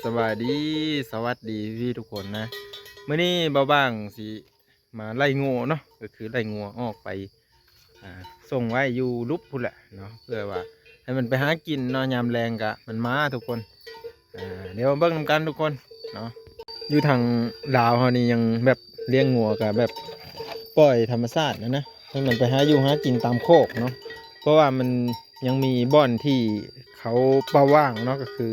ສະບາຍດີ ສະຫວັດດີພີ່ໆທຸກຄົນນະ. ມື້ນີ້ບ່າວບາງຊິມາໄລ່ງົວເນາະ ກໍຄືໄລ່ງົວອອກໄປ ອ່າ ສົ່ງໄວ້ຢູ່ຫຼຸບພຸ້ນແຫຼະເນາະ ເພື່ອວ່າໃຫ້ມັນໄປຫາກິນເນາະ ຍາມແລງກະມັນມາທຸກຄົນ. ອ່າ ດຽວມາເບິ່ງນຳກັນທຸກຄົນເນາະ. ຢູ່ທາງລາວເຮົານີ້ຍັງແບບລ້ຽງງົວກະແບບປ່ອຍທຳມະຊາດນະນະ ໃຫ້ມັນໄປຫາຢູ່ຫາກິນຕາມໂຄກເນາະ ເພາະວ່າມັນຍັງມີບ່ອນທີ່ເຂົາປ່າຫວ່າງເນາະ ກໍຄື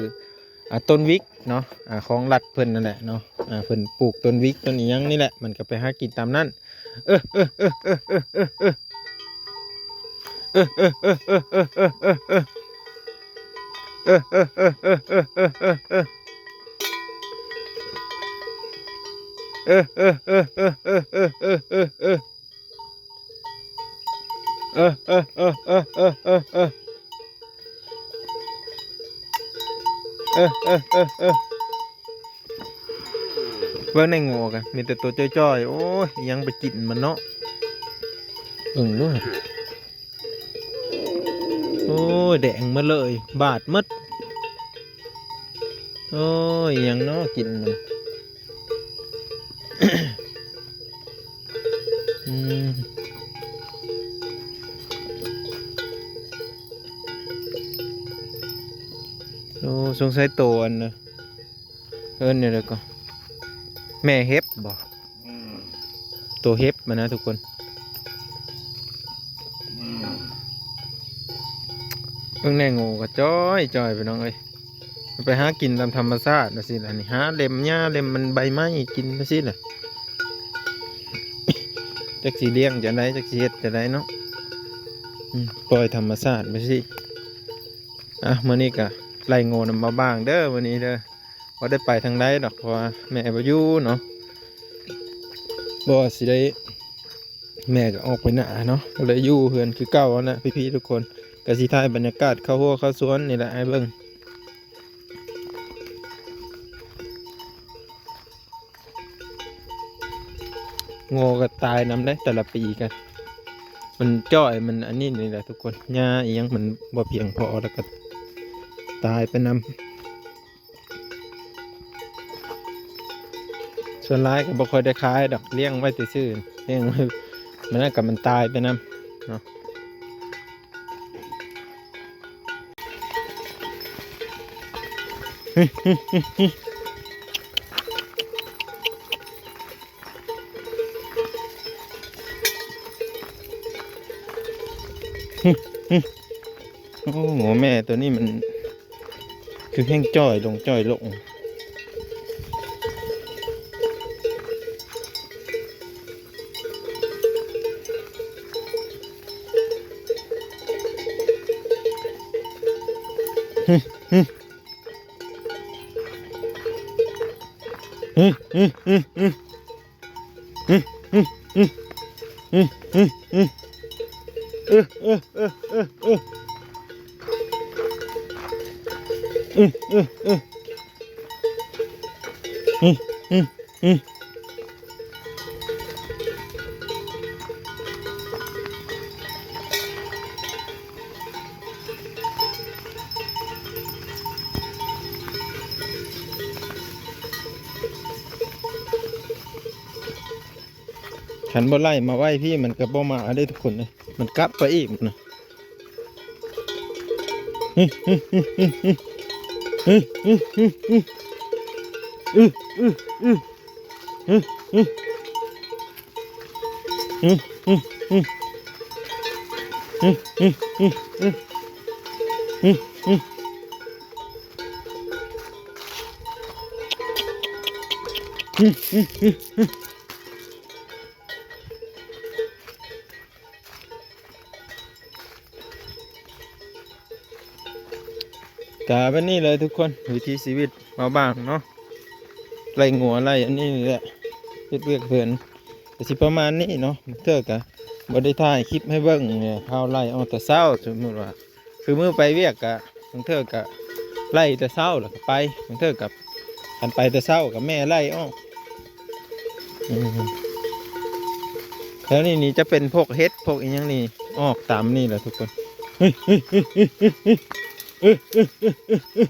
ອ່າ ຕົ້ນວິກເນາະ ອ່າ ຂອງລັດເພິ່ນນັ້ນແຫຼະເນາະ ອ່າ ເພິ່ນປູກຕົ້ນວິກຕົ້ນອີ່ຫຍັງນີ້ແຫຼະ ມັນກໍໄປຫາກິນຕາມນັ້ນ. ເອີ ເອີ ເອີ ເອີ ເອີ ເອີ ເອີ ເບິ່ງໃນງົວກະມີແຕ່ໂຕຈ່ອຍໆ. ໂອ້ຍ ອີ່ຫຍັງໄປກິນມັນເນາະ ເບິ່ງດູ. ໂອ້ຍ ແດງໝົດເລີຍ ບາດໝົດ. ໂອ້ຍ ອີ່ຫຍັງເນາະກິນມັນ ອືມ. ໂອ້ ສົງໄສໂຕອັນນະ ເອີ້ນແນວໃດກໍ ແມ່ເຫັບບໍ? ໂຕເຫັບມັນນະທຸກຄົນ. ເບິ່ງແນ່ ງົວກະຈ່ອຍໆ ພີ່ນ້ອງເອີຍ ໄປຫາກິນຕາມທຳມະຊາດຈັ່ງຊີ້ລະນີ້ ຫາເລັມຫຍ້າເລັມມັນໃບໄມ້ກິນຈັ່ງຊີ້ລະ. ຈັກຊິລ້ຽງຈັ່ງໃດ ຈັກຊິເຮັດຈັ່ງໃດເນາະ ອືມ ປ່ອຍທຳມະຊາດໄປຊີ້. ອ່ະ ມື້ນີ້ກະໄລ່ງົວນຳບ່າວບາງເດີ ມື້ນີ້ເດີ. ບໍ່ໄດ້ໄປທາງໃດດອກ ເພາະວ່າແມ່ບໍ່ຢູ່ເນາະ ບໍ່ຊິໄດ້ ແມ່ກໍອອກໄປນາເນາະ ກໍເລີຍຢູ່ເຮືອນຄືເກົ່າຫັ້ນແຫຼະ ພີ່ໆທຸກຄົນ. ກໍຊິຖ່າຍບັນຍາກາດເຂົ້າຮົ້ວເຂົ້າສວນນີ້ແຫຼະໃຫ້ເບິ່ງ. ງົວກໍຕາຍນຳເດ້ ແຕ່ລະປີກໍ ມັນຈ້ອຍ ມັນອັນນີ້ນີ້ແຫຼະທຸກຄົນ ຫຍ້າອີ່ຫຍັງມັນບໍ່ພຽງພໍ ແລ້ວກໍຕາຍໄປນຳ. ສ່ວນຫຼາຍກໍບໍ່ຄ່ອຍໄດ້ຂາຍດອກ ລ້ຽງໄວ້ຊື່ໆ ລ້ຽງໄວ້ ມັນນັ້ນກໍມັນຕາຍໄປນຳເນາະ. ໂອ້ ງົວແມ່ໂຕນີ້ມັນ ຄືແຮ່ງຈ່ອຍລົງຈ່ອຍລົງ. ຄັນບໍ່ໄລ່ມາໄວ້ພີ້ ມັນກໍບໍ່ມາເດ້ທຸກຄົນເອີຍ ມັນກັບໄປອີກນະ. ກະແບບນີ້ເລີຍທຸກຄົນ ວິຖີຊີວິດບ່າວບາງເນາະ ໄລ່ງົວໄລ່ອັນນີ້ນີ້ແຫຼະ ເຮັດວຽກເຮືອນ ກະຊິປະມານນີ້ເນາະ. ບາງເທື່ອກະບໍ່ໄດ້ຖ່າຍຄລິບໃຫ້ເບິ່ງ ພາວໄລ່ອອກແຕ່ເຊົ້າ ສົມມຸດວ່າ ຄືມື້ໄປວຽກກະ ບາງເທື່ອກະໄລ່ແຕ່ເຊົ້າແລ້ວກະໄປ ບາງເທື່ອກະ ຄັນໄປແຕ່ເຊົ້າກະແມ່ໄລ່ອອກ. ອືມ ແຖວນີ້ນີ້ຈະເປັນພວກເຫັດ ພວກອີ່ຫຍັງນີ້ ອອກຕາມນີ້ແຫຼະທຸກຄົນ. ເຮີ້ຍ ເຮີ້ຍ ເຮີ້ຍ ເຮີ້ຍ ເຮີ້ຍ ເຮີ້ຍ ເຮີ້ຍ ເຮີ້ຍ ເຮີ້ຍ.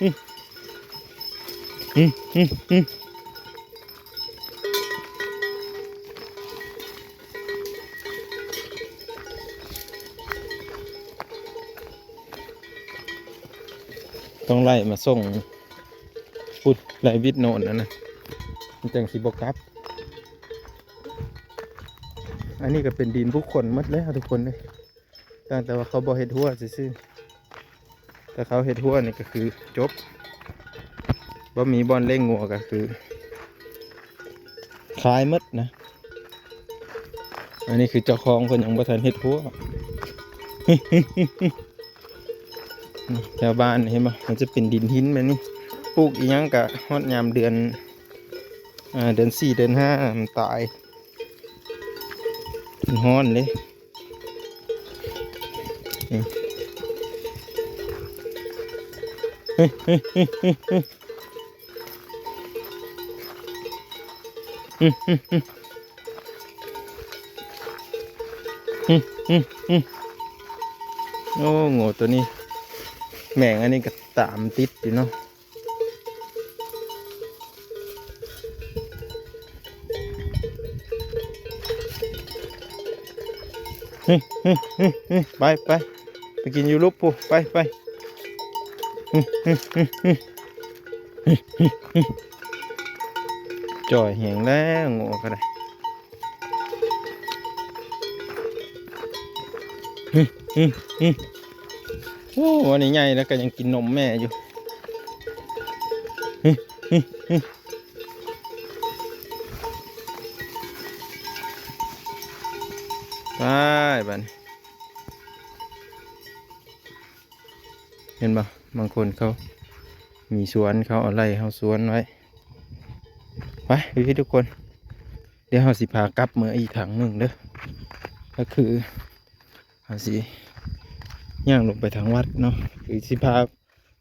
ອືມ ອືມ ອືມ ຕ້ອງໄລ່ມາສົ່ງພຸ້ນ ໄລ່ວິດໂນ່ນຫັ້ນນະ ມັນຈັ່ງຊິບໍ່ກັບ. ອັນນີ້ກໍເປັນດິນບຸກຄົນໝົດແລ້ວທຸກຄົນເອີຍ ຕັ້ງແຕ່ວ່າເຂົາບໍ່ເຮັດຮົ້ວຊື່ໆ ຖ້າເຂົາເຮັດຮົ້ວນີ້ກໍຄືຈົບ ບໍ່ມີບ່ອນລ້ຽງງົວກໍຄືຂາຍໝົດນະ. ອັນນີ້ຄືເຈົ້າຂອງເພິ່ນຍັງບໍ່ທັນເຮັດຮົ້ວ. ແຖວບ້ານເຫັນບໍ່ ມັນຈະເປັນດິນຫີນແບບນີ້ ປູກອີ່ຫຍັງກະຮອດຍາມເດືອນ ອ່າ ເດືອນສີ່ເດືອນຫ້າມັນຕາຍ ມັນຮ້ອນເດ້. ໂອ້ ງົວໂຕນີ້ ແມງອັນນີ້ກໍຕາມຕິດຢູ່ເນາະ. ໄປ ໄປ ໄປກິນຢູ່ລຸ່ບພຸ້ນ ໄປ ໄປ. ຈ່ອຍແຮງແລ້ວ ງົວກໍໄດ້. ໂອ້ ອັນນີ້ໃຫຍ່ແລ້ວກໍຍັງກິນນົມແມ່ຢູ່. ໄປບາດນີ້ ເຫັນບໍ່ ບາງຄົນເຂົາມີສວນ ເຂົາເອົາໄລ່ເຮົາສວນໄວ້. ໄປພີ່ໆ ທຸກຄົນ ດຽວເຮົາຊິພາກັບເມືອອີກຄັ້ງໜຶ່ງເດີ ກໍຄືເຮົາຊິຍ່າງລົງໄປທາງວັດເນາະ ຄືຊິພາ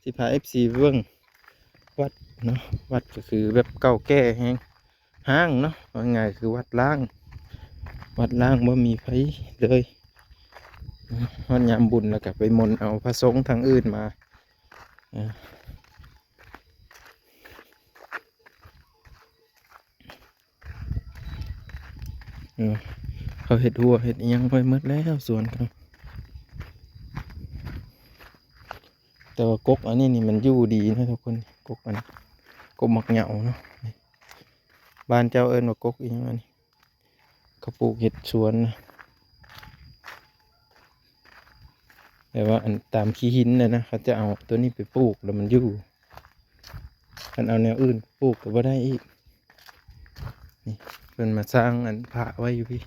ຊິພາເອັຟຊີໄປເບິ່ງວັດເນາະ. ວັດກໍຄືແບບເກົ່າແກ່ແຮງ ຮ້າງເນາະ ເວົ້າງ່າຍໆ ຄືວັດຮ້າງ ວັດຮ້າງ ບໍ່ມີໃຜເລີຍ. ຮອດຍາມບຸນແລ້ວກໍໄປມົນເອົາພະສົງທາງອື່ນມາ. ເອີ ເຂົາເຮັດຮົ້ວເຮັດອີ່ຫຍັງໄວ້ໝົດແລ້ວສວນເຂົາ. ແຕ່ວ່າກົກອັນນີ້ນີ້ມັນຢູ່ດີນະທຸກຄົນ ກົກອັນ ກົກໝາກເຫຍົາເນາະ. ບ້ານເຈົ້າເອີ້ນວ່າກົກອີ່ຫຍັງອັນນີ້ ເຂົາປູກເຮັດສວນນະ. ແຕ່ວ່າອັນຕາມຂີ້ຫີນນະ ເຂົາຈະເອົາໂຕນີ້ໄປປູກແລ້ວມັນຢູ່ ຄັນເອົາແນວອື່ນປູກກໍບໍ່ໄດ້ອີກ. ນີ້ເພິ່ນມາສ້າງອັນພະໄວ້ຢູ່ພີ້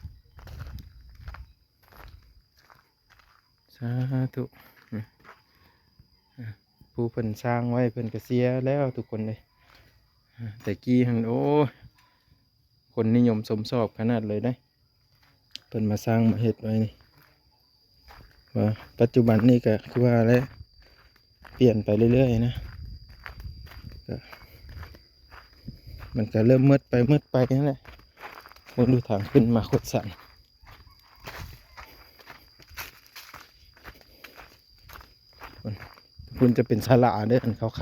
ສາທຸ. ອາ ຜູ້ເພິ່ນສ້າງໄວ້ເພິ່ນກໍເສຍແລ້ວທຸກຄົນເອີຍ. ອາ ແຕ່ກີ້ຫັ້ນ ໂອ້ຍ ຄົນນິຍົມຊົມຊອບຂະໜາດເລີຍເດ້ ເພິ່ນມາສ້າງມາເຮັດໄວ້ນີ້. ວ່າປັດຈຸບັນນີ້ກໍຄືວ່າແຫຼະ ປ່ຽນໄປເລື້ອຍໆ ນະ ກໍ ມັນກໍເລີ່ມມືດໄປມືດໄປນັ້ນແຫຼະ. ເບິ່ງດູທາງຂຶ້ນມາໂຄດສັນ ພຸ້ນ ພຸ້ນຈະເປັນສາລາເດີ້ ອັນຂາວໆ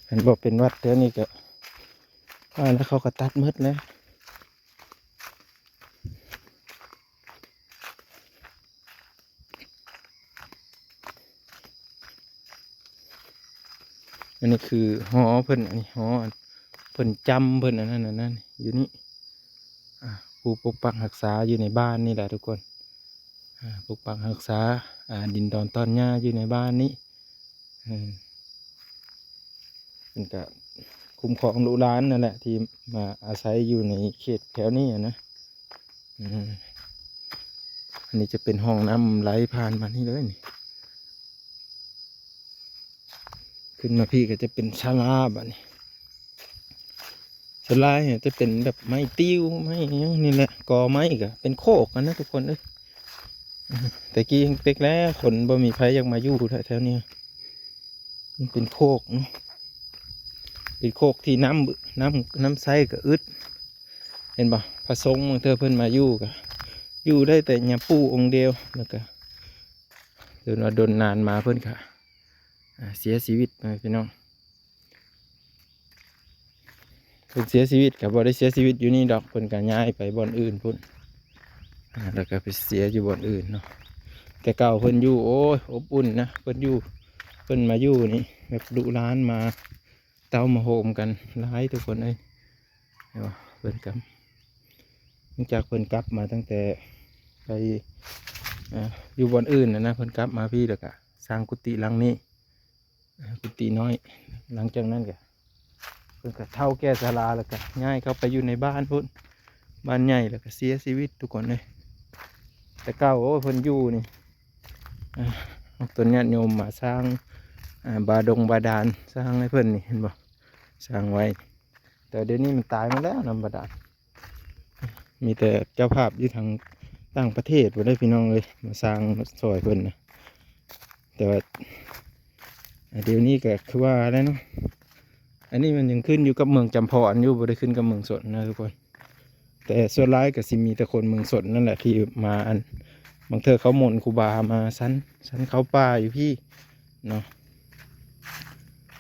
ຄັນບໍ່ເປັນວັດແຖວນີ້ກໍ ວ່າແລ້ວເຂົາກໍຕັດໝົດແລ້ວ. ອັນນີ້ຄືຫໍເພິ່ນ ອັນນີ້ຫໍອັນ ເພິ່ນຈຳ ເພິ່ນອັນນັ້ນອັນນັ້ນຢູ່ນີ້ ອ່າ ຜູ້ປົກປັກຮັກສາຢູ່ໃນບ້ານນີ້ແຫຼະທຸກຄົນ ອ່າ ປົກປັກຮັກສາ ອ່າ ດິນດອນຕອນຫຍ້າຢູ່ໃນບ້ານນີ້ ເອີ ເພິ່ນກະຄຸ້ມຄອງລູກຫຼານນັ້ນແຫຼະ ທີ່ມາອາໄສຢູ່ໃນເຂດແຖວນີ້ຫັ້ນນະ ອືມ ອັນນີ້ຈະເປັນຮ່ອງນ້ຳໄຫຼຜ່ານມານີ້ເລີຍນີ້ ຂຶ້ນມາພີ້ກໍຈະເປັນສາລາບາດນີ້ ສ່ວນຫຼາຍຈະເປັນແບບໄມ້ຕິ້ວ ໄມ້ຫຍັງນີ້ແຫຼະ ກໍໄມ້ກໍເປັນໂຄກຫັ້ນນະທຸກຄົນເອີຍ ແຕ່ກີ້ເປັກແລ້ວ ຄົນບໍ່ມີໃຜຢາກມາຢູ່ແຖວນີ້ ມັນເປັນໂຄກເນາະ ເປັນໂຄກທີ່ນ້ຳ ນ້ຳ ນ້ຳໃຊ້ກໍອຶດ ເຫັນບໍ່ ພະສົງບາງເທື່ອເພິ່ນມາຢູ່ກໍຢູ່ໄດ້ແຕ່ຍາປູ່ອົງດຽວ ແລ້ວກໍຈົນວ່າດົນນານມາເພິ່ນກໍ ອ່າ ເສຍຊີວິດ ພໍ່ແມ່ພີ່ນ້ອງ ເພິ່ນເສຍຊີວິດກໍບໍ່ໄດ້ເສຍຊີວິດຢູ່ນີ້ດອກ ເພິ່ນກໍຍ້າຍໄປບ່ອນອື່ນພຸ້ນ ອ່າ ແລ້ວກໍໄປເສຍຢູ່ບ່ອນອື່ນເນາະ ແຕ່ເກົ່າເພິ່ນຢູ່ ໂອ້ຍ ອົບອຸ່ນນະ ເພິ່ນຢູ່ ເພິ່ນມາຢູ່ນີ້ ແບບລູກຫຼານມາເຕົ້າມາໂຮມກັນຫຼາຍທຸກຄົນເອີຍ ເຫັນບໍ່ ເພິ່ນກໍ ຫຼັງຈາກເພິ່ນກັບມາຕັ້ງແຕ່ໄປ ເອີ ຢູ່ບ່ອນອື່ນຫັ້ນນະ ເພິ່ນກັບມາພີ້ ແລ້ວກໍສ້າງກຸຕິຫຼັງນີ້ ເອີ ກຸຕິນ້ອຍ ຫຼັງຈາກນັ້ນກໍ ເພິ່ນກໍເຖົ້າແກ່ຊະລາ ແລ້ວກໍຍ້າຍເຂົ້າໄປຢູ່ໃນບ້ານພຸ້ນ ບ້ານໃຫຍ່ ແລ້ວກໍເສຍຊີວິດທຸກຄົນເອີຍ ແຕ່ເກົ່າ ໂອ້ ເພິ່ນຢູ່ນີ້ ອ່າ ພວກຕົນຍາດໂຍມມາສ້າງ ອ່າ ບາດົງບາດານ ສ້າງໃຫ້ເພິ່ນນີ້ ເຫັນບໍ່ ສ້າງໄວ້ ແຕ່ດຽວນີ້ມັນຕາຍໝົດແລ້ວ ນ້ຳບາດານ ມີແຕ່ເຈົ້າພາບຢູ່ທາງຕ່າງປະເທດພຸ້ນເດ້ພີ່ນ້ອງເອີຍ ມາສ້າງຊ່ອຍເພິ່ນນະ ແຕ່ວ່າ ອ່າ ດຽວນີ້ກໍຄືວ່າແຫຼະເນາະ ອັນນີ້ມັນຍັງຂຶ້ນຢູ່ກັບເມືອງຈຳພອນຢູ່ ບໍ່ໄດ້ຂຶ້ນກັບເມືອງຊົນນະທຸກຄົນ ແຕ່ສ່ວນຫຼາຍກໍຊິມີແຕ່ຄົນເມືອງຊົນນັ້ນແຫຼະທີ່ມາ ອັນ ບາງເທື່ອເຂົາມົນຄູບາມາສັນ ສັນເຂົ້າປ່າຢູ່ພີ້ເນາະ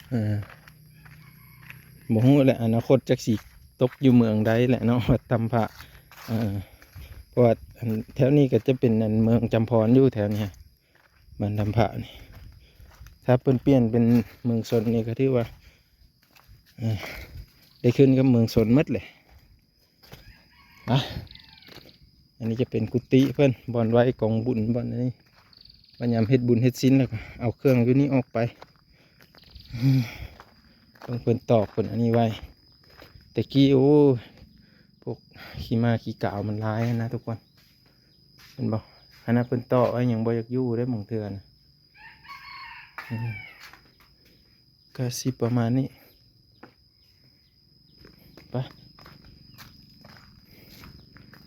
ເອີ ບໍ່ຮູ້ແຫຼະ ອະນາຄົດຈັກຊິຕົກຢູ່ເມືອງໃດແຫຼະເນາະ ວັດຖ້ຳພະ ເອີ ເພາະວ່າ ອັນ ແຖວນີ້ກໍຈະເປັນ ອັນ ເມືອງຈຳພອນຢູ່ແຖວນີ້ ບ້ານຖ້ຳພະນີ້ ຖ້າເພິ່ນປ່ຽນເປັນເມືອງຊົນນີ້ກໍຖືວ່າ ເອີ ໄດ້ຂຶ້ນກັບເມືອງຊົນໝົດເລີຍ ອ່ະ ອັນນີ້ຈະເປັນກຸຕິເພິ່ນ ບ່ອນໄວ້ກອງບຸນ ບ່ອນອັນນີ້ ວ່າຍາມເຮັດບຸນເຮັດສິນແລ້ວກໍເອົາເຄື່ອງຢູ່ນີ້ອອກໄປ ເບິ່ງເພິ່ນຕອກເພິ່ນອັນນີ້ໄວ້ ແຕ່ກີ້ ໂອ້ ພວກຂີ້ໝ້າຂີ້ກາວມັນຫຼາຍນະທຸກຄົນ ເຫັນບໍ່ ຂະໜາດເພິ່ນຕອກໄວ້ຍັງບໍ່ຢາກຢູ່ເດ້ບາງເທື່ອນະ ອືມ ກໍຊິປະມານນີ້ ໄປ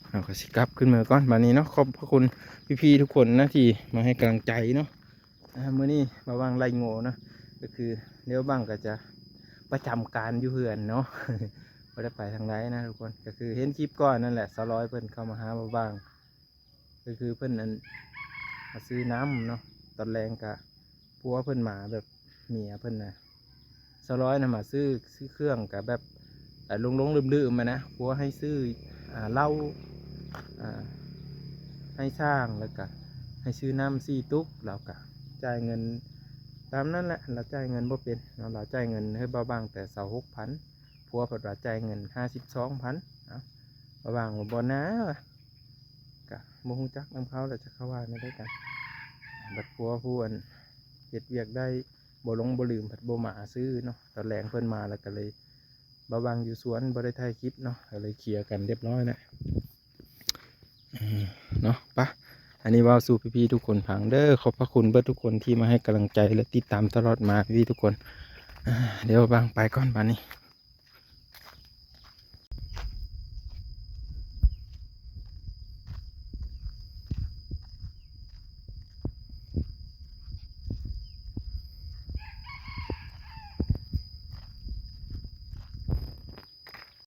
ເຮົາກໍຊິກັບຂຶ້ນເມືອກ່ອນບາດນີ້ເນາະ ຂອບພະຄຸນພີ່ໆທຸກຄົນນະທີ່ມາໃຫ້ກຳລັງໃຈເນາະ ອ່າ ມື້ນີ້ບ່າວຫວ່າງໄລ່ໂງ່ເນາະ ກໍຄືດຽວບ່າວຫວ່າງກໍຈະປະຈຳການຢູ່ເຮືອນເນາະ ບໍ່ໄດ້ໄປທາງໃດນະທຸກຄົນ ກໍຄືເຫັນຄລິບກ່ອນນັ້ນແຫຼະ ສາວລອຍເພິ່ນເຂົ້າມາຫາບ່າວຫວ່າງ ກໍຄືເພິ່ນ ອັນ ມາຊື້ນ້ຳເນາະ ຕອນແລງກະຜົວເພິ່ນມາແບບເມຍເພິ່ນນະ ສາວລອຍນະມາຊື້ ຊື້ເຄື່ອງກະແບບ ອ່າ ຫຼົງໆລືມໆຫັ້ນນະ ຜົວໃຫ້ຊື້ ອ່າ ເຫຼົ້າ ອ່າ ໃຫ້ຊ່າງ ແລ້ວກະໃຫ້ຊື້ນ້ຳສີ່ຕຸກ ລາວກະຈ່າຍເງິນຕາມນັ້ນແຫຼະ ລາວຈ່າຍເງິນບໍ່ເປັນເນາະ ລາວຈ່າຍເງິນໃຫ້ບ່າວຫວ່າງແຕ່ຊາວຫົກພັນ ຜົວເພິ່ນວ່າຈ່າຍເງິນຫ້າສິບສອງພັນ ເອົ້າ ບ່າວຫວ່າງວ່າບໍ່ນາ ກະບໍ່ຮູ້ຈັກນຳເຂົາແຫຼະ ຈັກເຂົາວ່າແນວໃດກັນ ບັດຜົວຜູ້ ອັນ ເຮັດວຽກໄດ້ບໍ່ຫຼົງບໍ່ລືມ ພັດບໍ່ມາຊື້ເນາະ ຕອນແລງເພິ່ນມາແລ້ວກະເລີຍ ບ່າວຫວ່າງຢູ່ສວນບໍ່ໄດ້ຖ່າຍຄລິບເນາະ ກະເລີຍເຄຍກັນຮຽບຮ້ອຍແລ້ວ ເອີ ເນາະ ປະ ອັນນີ້ເວົ້າສູ່ພີ່ໆທຸກຄົນຟັງເດີ ຂອບພະຄຸນເບິດທຸກຄົນທີ່ມາໃຫ້ກຳລັງໃຈ ແລະ ຕິດຕາມຕະຫຼອດມາ ພີ່ໆທຸກຄົນ ອ່າ ດຽວບ່າວຫວ່າງໄປກ່ອນບາດນີ້.